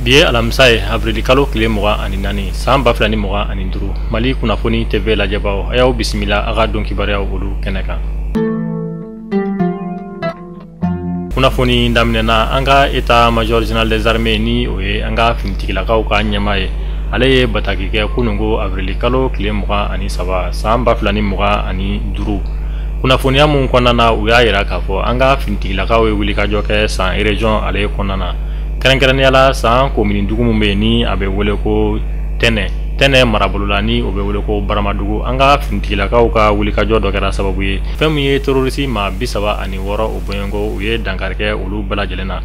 Bi ye alamisa ye, avril kalo tile 24, san 2025. Mali Kunnafoni TV lajɛbaw, a y'aw bisimila a ka don kibaruyaw olu kɛnɛ kan. Kunnafoni daminɛna, an ka état major général des armées, ni o ye an ka finitigilakaw ka ɲɛmaa ye, ale ye bataki kɛ kununko avril kalo tile 23, san 2025. Kunnafoniya mun kɔnɔna na, u y'a yira k'a fɔ an ka finitigilakaw ye wulikajɔ kɛ San région ale kɔnɔna na, kɛrɛnkɛrɛnnenya la San komini dugu min bɛ yen ni a bɛ wele ko Tɛnɛ, Tɛnɛ marabolo la, ni o bɛ wele ko Baramadugu. An ka finitigilakaw ka wulikajɔ dɔ kɛra sababu ye fɛn min ye terroriste maa 36 o bɔɲɔgɔnko, u ye dankari kɛ olu bɛɛ lajɛlen na.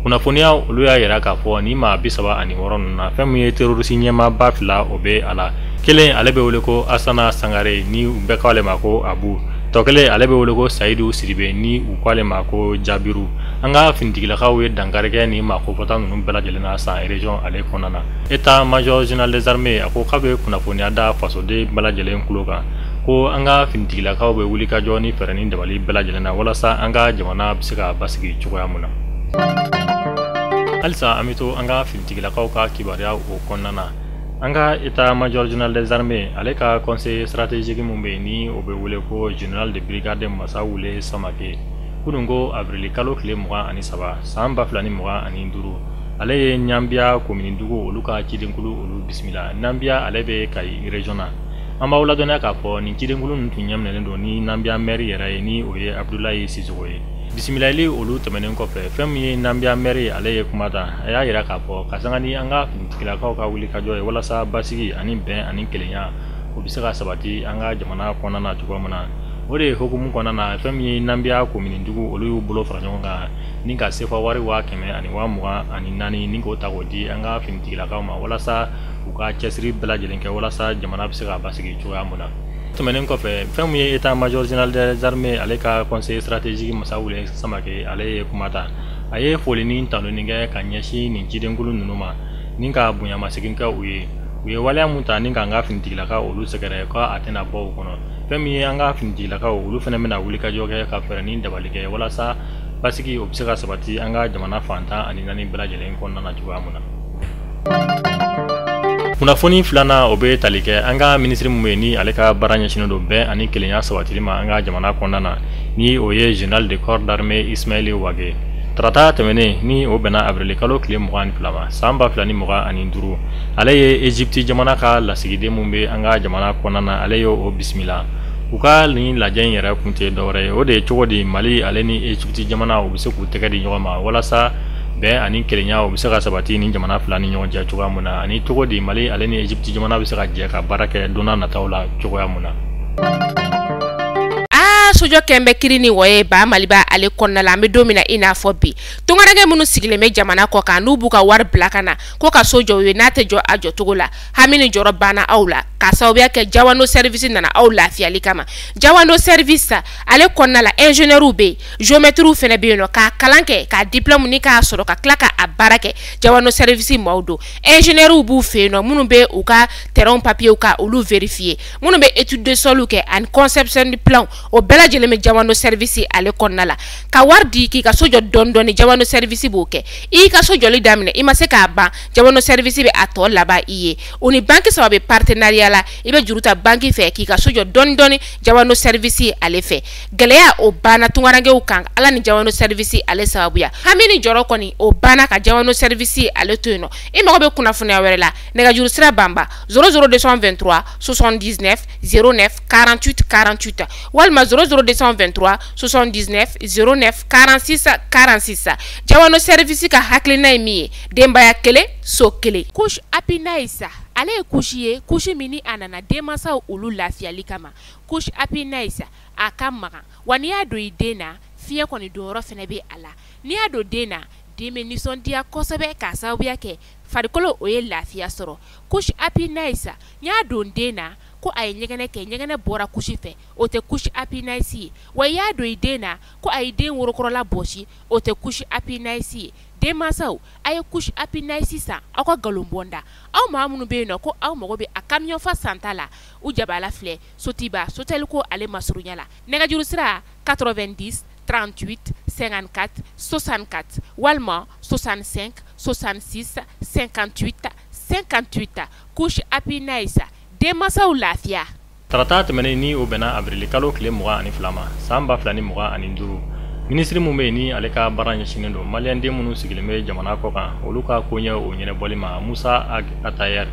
Kunnafoniya olu y'a yira k'a fɔ ni maa 36 ninnu na, fɛn min ye terroriste ɲɛmaaba fila, o bɛ a la. Kelen, ale bɛ wele ko Asana Sangare, ni u bɛɛ k'ale ma ko Abu. Tɔ kelen, ale bɛ wele ko Sayidu Siribe, ni u k'ale ma ko Jabiru. An ka finitigilakaw ye dankari kɛ ni maa kofɔta ninnu bɛɛ lajɛlen na San région ale kɔnɔna na. État major général des armées a ko k'a bɛ kunnafoniya da fasoden bɛɛ lajɛlen tulo kan ko an ka finitigilakaw bɛ wuli ka jɔ ni fɛɛrɛ ni dabali bɛɛ lajɛlen na walasa an ka jamana bɛ se ka basigi cogoya mun na. Halisa an bɛ to an ka finitigilakaw ka kibaruya o kɔnɔna na. An ka état major général des armées ale ka conseiller stratégique mun bɛ yen, ni o bɛ wele ko général de brigade Masa Wule Samake, kunun ko avril kalo tile 23, san 2025, ale ye Ɲanbiya komini dugu olu ka cidenkulu olu bisimila. Ɲanbiya ale bɛ Kayi région na. An b'aw ladɔnniya k'a fɔ nin cidenkulu ninnu tun ɲɛminɛlen don ni Ɲanbiya maire yɛrɛ ye, ni o ye Abudulayi Sisogo ye. Bisimilali olu tɛmɛnen kɔfɛ, fɛn min ye Ɲanbiya maire, ale ye kuma ta. A y'a yira k'a fɔ ka sanga ni an ka finitigilakaw ka wulikajɔ ye walasa basigi ani bɛn ani kelenya o bɛ se ka sabati an ka jamana kɔnɔna na cogoya min na. O de ye hukumu kɔnɔna na, fɛn min ye Ɲanbiya komini dugu olu y'u bolo fara ɲɔgɔn kan ni ka sefa wari 100 000 ni 24 000 ni k'o ta k'o di an ka finitigilakaw ma walasa u ka cɛsiri bɛɛ lajɛlen kɛ walasa jamana bɛ se ka basigi cogoya min na. Tɛmɛnen kɔfɛ, fɛn min ye état major général des armées ale ka conseiller stratégique Masa Wule Samake, ale ye kuma ta. A ye foli ni tanuni kɛ ka ɲɛsin nin cidenkulu ninnu ma ni ka bonyamasegin kɛ u ye. U ye waleya mun ta ni k'an ka finitigilakaw olu sɛgɛrɛ, ko a tɛna bɔ u kɔnɔ. Fɛn min ye an ka finitigilakaw olu fana bɛna wulikajɔ kɛ ka fɛɛrɛ ni dabali kɛ walasa basigi o bɛ se ka sabati an ka jamana fan 14 bɛɛ lajɛlen kɔnɔna na cogoya mun na. Kunnafoni filanan, o bɛ tali kɛ an ka minisiri min bɛ yen, ni ale ka baara ɲɛsinnen don bɛn ani kelenya sabatili ma an ka jamana kɔnɔna na, ni o ye général de corps d'armée Ismaël Wagué. Tarata tɛmɛnen, ni o bɛnna avril kalo tile 22 ma, san 2025, ale ye Égypte jamana ka lasigiden mun bɛ an ka jamana kɔnɔna na, ale ye o bisimila. U ka nin lajɛ in yɛrɛ kun tɛ dɔwɛrɛ ye, o de ye cogo di Mali ale ni Égypte jamana u bɛ se k'u tɛgɛ di ɲɔgɔn ma walasa bɛn ani kelenya u bɛ se ka sabati ni jamana fila ni ɲɔgɔn cɛ cogoya mun na, ani cogo di Mali ale ni Égypte jamana bɛ se ka jɛ ka baara kɛ don n'a nataw la cogoya mun na. Aa, sojɔ kɛn bɛ kiri ni wɔye ba Maliba ale kɔnɔna la. An bɛ don min na i n'a fɔ bi, tungaranke minnu sigilen bɛ jamana kɔ kan, n'u b'u ka wari bila ka na ko ka so jɔ u ye, n'a tɛ jɔ a jɔcogo la, hami ni jɔrɔ banna aw la k'a sababuya kɛ Jawando Service nana aw lafiyali kama. Jawando Service ale kɔnɔna la, ingénieur bɛ yen, géomètre fana bɛ yen nɔ k'a kalan kɛ, k'a diplôme ni k'a sɔrɔ ka tila k'a baara kɛ. Jawando Service maaw don. Ingénieur b'u fɛ yen nɔ minnu bɛ u ka terrain papier ka olu vérifier, minnu bɛ étude de sol kɛ ani conception de plan, o bɛɛ lajɛlen bɛ Jawando Service ale kɔnɔna la. Ka wari di k'i ka so jɔ dɔɔni dɔɔni, Jawando Service b'o kɛ. I y'i ka so jɔli daminɛ, i ma se k'a ban, Jawando Service bɛ a tɔ laban i ye. O ni banque saba bɛ partenariat la. I bɛ juru ta banque fɛ k'i ka so jɔ dɔɔni dɔɔni Jawando Service ale fɛ. Gɛlɛya o banna tungarankew kan, Ala ni Jawando Service ale sababuya. Hami ni jɔrɔ kɔni, o banna ka Jawando Service ale to yen nɔ. I mago bɛ kunnafoniya wɛrɛ la, nɛgɛjuru sira banba 00223 79 09 48 48 walima 00223 79 09 46 46. Jawando Service ka hakilina ye min ye, denbaya kelen, so kelen. Couche Happy Nice, ale ye couche ye, couche min ni a nana denmansaw olu lafiyali kama. Couche Happy Nice a ka magan wa n'i y'a don i den na, fiɲɛ kɔni donyɔrɔ fana bɛ a la. N'i y'a don den na, den bɛ nisɔndiya kosɛbɛ k'a sababuya kɛ farikolo o ye lafiya sɔrɔ. Couche Happy Nice, n y'a don den na ko a ye ɲɛgɛnɛ kɛ, ɲɛgɛnɛ bɔra couche fɛ, o tɛ couche Happy Nice ye. Wa i y'a don i den na ko a ye den worokɔrɔla bɔsi, o tɛ couche Happy Nice ye. Denmansaw, a ye couche Happy Nice san, aw ka nkalon bɔ n da. Aw maa minnu bɛ yen nɔ ko aw mago bɛ a camion fa santa la, u jabala filɛ Sotiba Soteliko ale masurunya la. Nɛgɛjuru sira 90 38 54 64 walima 65. 66 58 58. Couche Happy Nice, denmansaw lafiya. Tarata tɛmɛnen ni o bɛnna avril kalo tile 22 ma san 2025, minisiri min bɛ yen ni ale ka baara ɲɛsinnen don maliyɛnden minnu sigilen bɛ jamana kɔ kan, olu ka koɲɛ o ɲɛnabɔli ma, Musa Ag Attaher,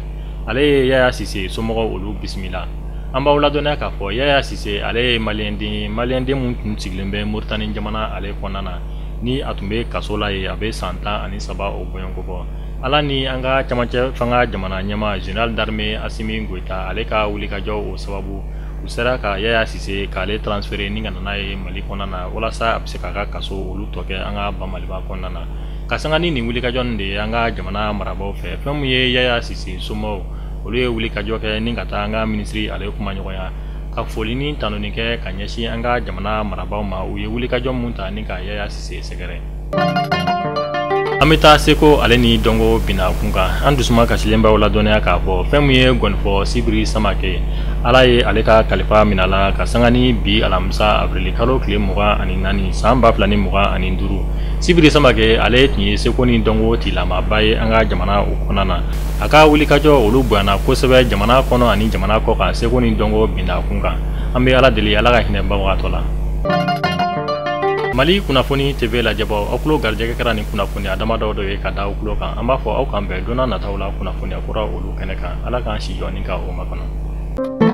ale ye Yaya Sise somɔgɔw olu bisimila. An b'aw ladɔnniya k'a fɔ Yaya Sise, ale ye maliyɛnden ye, maliyɛnden min tun sigilen bɛ Moritani jamana ale kɔnɔna na, ni a tun bɛ kaso la yen a bɛ san 13 o bɔɲɔgɔnko bɔ. Ala ni an ka camancɛ fanga jamana ɲɛmaa général d'armée Asimi Goïta, ale ka wulikajɔ o sababu, u sera ka Yaya Sise k'ale transférer ni ka na n'a ye Mali kɔnɔna na, walasa a bɛ se k'a ka kaso olu tɔ kɛ an ka ba Maliba kɔnɔna na. Ka sanga ni nin wulikajɔ nin de ye an ka jamana marabaaw fɛ, fɛn min ye Yaya Sise somɔgɔw, olu ye wulikajɔ kɛ ni ka taa an ka minisiri ale kumaɲɔgɔnya, ka foli ni tanuni kɛ ka ɲɛsin an ka jamana marabaaw ma, u ye wulikajɔ mun ta ni ka Yaya Sise sɛgɛrɛ. An bɛ taa seko ale ni dɔnko binna kun kan. An dusuma kasilen b'aw ladɔnniya k'a fɔ fɛn min ye gɔnifɔ Sibiri Samake, Ala ye ale ka kalifa minɛ la ka sanga ni bi alamisa avril kalo tile 24 san 2025. Sibiri Samake, ale tun ye seko ni dɔnko tigilamaba ye an ka jamana o kɔnɔna na. A ka wulikajɔ olu bonyana kosɛbɛ jamana kɔnɔ ani jamana kɔ kan seko ni dɔnko binna kun kan. An bɛ Ala deli, Ala ka hinɛ banbagatɔ la. Mali kunnafoni TV lajɛbaw, aw tulo garijɛgɛ kɛra nin kunnafoniya damadɔ dɔ ye ka da aw tulo kan. An b'a fɔ aw k'an bɛn don nataw la kunnafoniya kura olu kɛnɛ kan. Ala k'an si jɔ ni ka o makɔnɔ.